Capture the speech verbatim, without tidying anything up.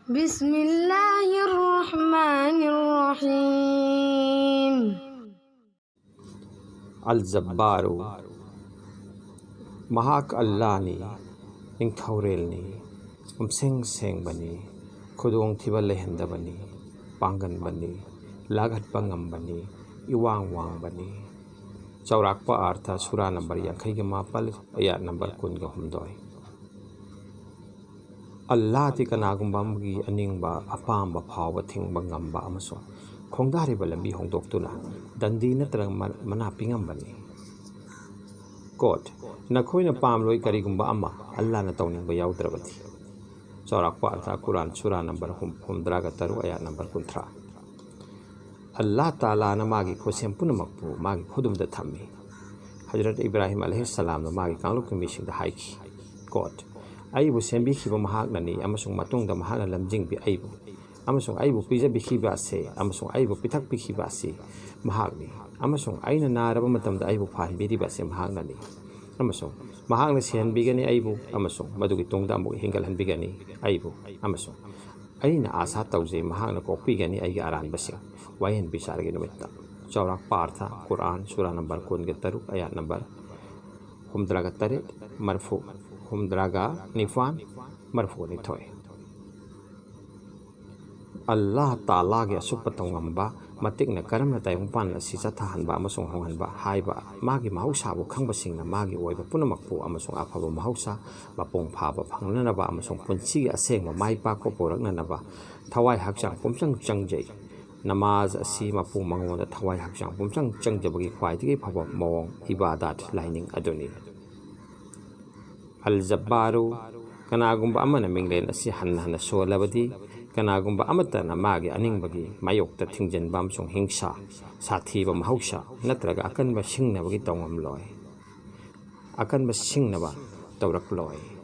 بسم الله الرحمن الرحيم. ꯑꯜ ꯖꯕꯥꯔꯨ꯫ ꯃꯍꯥꯛ ꯑꯜꯂꯥꯅꯤ, ꯅꯤꯡꯊꯧꯔꯦꯜꯅꯤ, ꯄꯨꯝꯁꯦꯡ ꯁꯦꯡꯕꯅꯤ, ꯈꯨꯗꯣꯡꯊꯤꯕ ꯂꯩꯍꯟꯗꯕꯅꯤ, ꯄꯥꯡꯒꯟꯕꯅꯤ, ꯂꯥꯛꯍꯠꯄ ꯉꯝꯕꯅꯤ, ꯏꯋꯥꯡ ꯋꯥꯡꯕꯅꯤ꯫ ꯆꯥꯎꯔꯥꯛꯄ ꯑꯥꯔꯊ ꯁꯨꯔꯥ ꯅꯝꯕꯔ ꯌꯥꯡꯈꯩꯒ ꯃꯥꯄꯜ, ꯑꯌꯥꯠ ꯅꯝꯕꯔ ꯀꯨꯟꯒ ꯍꯨꯝꯗꯣꯏ꯫ ꯑꯜꯂꯥꯍꯗꯤ ꯀꯅꯥꯒꯨꯝꯕ ꯑꯃꯒꯤ ꯑꯅꯤꯡꯕ ꯑꯄꯥꯝꯕ ꯐꯥꯎꯕ ꯊꯤꯡꯕ ꯉꯝꯕ ꯑꯃꯁꯨꯡ ꯈꯣꯡꯗꯥꯔꯤꯕ ꯂꯝꯕꯤ ꯍꯣꯡꯗꯣꯛꯇꯨꯅ ꯗꯟꯗꯤ ꯅꯠꯇ꯭ꯔꯒ ꯃ- ꯃꯅꯥ ꯄꯤꯉꯝꯕꯅꯤ꯫ ꯀꯣꯠ, ꯅꯈꯣꯏꯅ ꯄꯥꯝꯂꯣꯏ ꯀꯔꯤꯒꯨꯝꯕ ꯑꯃ ꯑꯜꯂꯥꯍꯅ ꯇꯧꯅꯤꯡꯕ ꯌꯥꯎꯗ꯭ꯔꯕꯗꯤ꯫ ꯆꯥꯎꯔꯥꯛꯄ ꯑꯜꯂꯥꯍ ꯀꯨꯔꯥꯟ ꯁꯨꯔꯥ ꯅꯝꯕꯔ ꯍꯨꯝ- ꯍꯨꯝꯗ꯭ꯔꯥꯒ ꯇꯔꯨꯛ, ꯑꯌꯥꯠ ꯅꯝꯕꯔ ꯀꯨꯟꯊ꯭ꯔꯥ꯫ ꯑꯜꯂꯥꯍ ꯇꯥꯂꯥꯅ ꯃꯥꯒꯤ ꯈꯨꯠꯁꯦꯝ ꯄꯨꯝꯅꯃꯛꯄꯨ ꯃꯥꯒꯤ ꯈꯨꯗꯨꯝꯗ ꯊꯝꯃꯤ꯫ ꯍꯖꯔꯠ ꯏꯕ꯭ꯔꯥꯍꯤꯝ ꯑꯂꯩꯍꯤꯁꯁꯂꯥꯝꯅ ꯃꯥꯒꯤ ꯀꯥꯡꯂꯨꯞꯀꯤ ꯃꯤꯁꯤꯡꯗ ꯍꯥꯏꯈꯤ, ꯀꯣꯠ, "ꯑꯩꯕꯨ ꯁꯦꯝꯕꯤꯈꯤꯕ ꯃꯍꯥꯛꯅꯅꯤ ꯑꯃꯁꯨꯡ ꯃꯇꯨꯡꯗ ꯃꯍꯥꯛꯅ ꯂꯝꯖꯤꯡꯕꯤ ꯑꯩꯕꯨ ꯑꯃꯁꯨꯡ ꯑꯩꯕꯨ ꯄꯤꯖꯕꯤꯈꯤꯕ ꯑꯁꯤ ꯑꯃꯁꯨꯡ ꯑꯩꯕꯨ ꯄꯤꯊꯛꯄꯤꯈꯤꯕ ꯑꯁꯤ ꯃꯍꯥꯛꯅꯤ, ꯑꯃꯁꯨꯡ ꯑꯩꯅ ꯅꯥꯔꯕ ꯃꯇꯝꯗ ꯑꯩꯕꯨ ꯐꯍꯟꯕꯤꯔꯤꯕ ꯑꯁꯤ ꯃꯍꯥꯛꯅꯅꯤ, ꯑꯃꯁꯨꯡ ꯃꯍꯥꯛꯅ ꯁꯤꯍꯟꯕꯤꯒꯅꯤ ꯑꯩꯕꯨ, ꯑꯃꯁꯨꯡ ꯃꯗꯨꯒꯤ ꯇꯨꯡꯗ ꯑꯃꯨꯛ ꯍꯤꯡꯒꯠꯍꯟꯕꯤꯒꯅꯤ ꯑꯩꯕꯨ, ꯑꯃꯁꯨꯡ ꯑꯩꯅ ꯑꯥꯁꯥ ꯇꯧꯖꯩ ꯃꯍꯥꯛꯅ ꯀꯣꯛꯄꯤꯒꯅꯤ ꯑꯩꯒꯤ ꯑꯔꯥꯟꯕꯁꯤꯡ ꯋꯥꯌꯦꯟ ꯕꯤꯆꯥꯔꯒꯤ ꯅꯨꯃꯤꯠꯇ"꯫ ꯆꯥꯎꯔꯥꯛꯄ ꯑꯥꯔꯊ ꯀꯨꯔꯥꯟ ꯁꯨꯔꯥ ꯅꯝꯕꯔ ꯀꯨꯟꯒ ꯇꯔꯨꯛ, ꯑꯌꯥꯠ ꯅꯝꯕꯔ ꯍꯨꯝꯗ꯭ꯔꯥꯒ ꯇꯔꯦꯠ, ꯃꯔꯐꯨ, ꯍꯨꯝꯗ꯭ꯔꯥꯒ ꯅꯤꯄꯥꯟ, ꯃꯔꯐꯨꯒ ꯅꯤꯊꯣꯏ꯫ ꯑꯜꯂꯥꯍ ꯇꯥꯂꯥꯒꯤ ꯑꯁꯨꯛꯄ ꯇꯧꯉꯝꯕ ꯃꯇꯤꯛꯅ ꯀꯔꯝꯅ ꯇꯥꯏꯕꯪꯄꯥꯟ ꯑꯁꯤ ꯆꯠꯊꯍꯟꯕ ꯑꯃꯁꯨꯡ ꯍꯣꯡꯍꯟꯕ ꯍꯥꯏꯕ ꯃꯥꯒꯤ ꯃꯍꯧꯁꯥꯕꯨ ꯈꯪꯕꯁꯤꯡꯅ ꯃꯥꯒꯤ ꯑꯣꯏꯕ ꯄꯨꯝꯅꯃꯛꯄꯨ ꯑꯃꯁꯨꯡ ꯑꯐꯕ ꯃꯍꯧꯁꯥ ꯃꯄꯨꯡ ꯐꯥꯕ ꯐꯪꯅꯅꯕ ꯑꯃꯁꯨꯡ ꯄꯨꯟꯁꯤꯒꯤ ꯑꯁꯦꯡꯕ ꯃꯥꯏ ꯄꯥꯛꯄ ꯄꯨꯔꯛꯅꯅꯕ ꯊꯋꯥꯏ ꯍꯛꯆꯥꯡ ꯄꯨꯝꯆꯪ ꯆꯪꯖꯩ꯫ ꯅꯃꯥꯖ ꯑꯁꯤ ꯃꯄꯨ ꯃꯉꯣꯟꯗ ꯊꯋꯥꯏ ꯍꯛꯆꯥꯡ ꯄꯨꯝꯆꯪ ꯆꯪꯖꯕꯒꯤ ꯈ꯭ꯋꯥꯏꯗꯒꯤ ꯐꯕ ꯃꯑꯣꯡ ꯏꯕꯥꯗꯥꯠ ꯂꯥꯏꯅꯤꯡ ꯑꯗꯨꯅꯤ꯫ ꯑꯜ ꯖꯕꯥꯔꯨ, ꯀꯅꯥꯒꯨꯝꯕ ꯑꯃꯅ ꯃꯤꯡꯂꯦꯟ ꯑꯁꯤ ꯍꯟꯅ ꯍꯟꯅ ꯁꯣꯜꯂꯕꯗꯤ, ꯀꯅꯥꯒꯨꯝꯕ ꯑꯃꯠꯇꯅ ꯃꯥꯒꯤ ꯑꯅꯤꯡꯕꯒꯤ ꯃꯥꯌꯣꯛꯇ ꯊꯤꯡꯖꯤꯟꯕ ꯑꯃꯁꯨꯡ ꯍꯤꯡꯁꯥ, ꯁꯥꯊꯤꯕ ꯃꯍꯧꯁꯥ ꯅꯠꯇ꯭ꯔꯒ ꯑꯀꯟꯕ ꯁꯤꯡꯅꯕꯒꯤ ꯇꯧꯉꯝꯂꯣꯏ꯫ ꯑꯀꯟꯕ ꯁꯤꯡꯅꯕ ꯇꯧꯔꯛꯂꯣꯏ꯫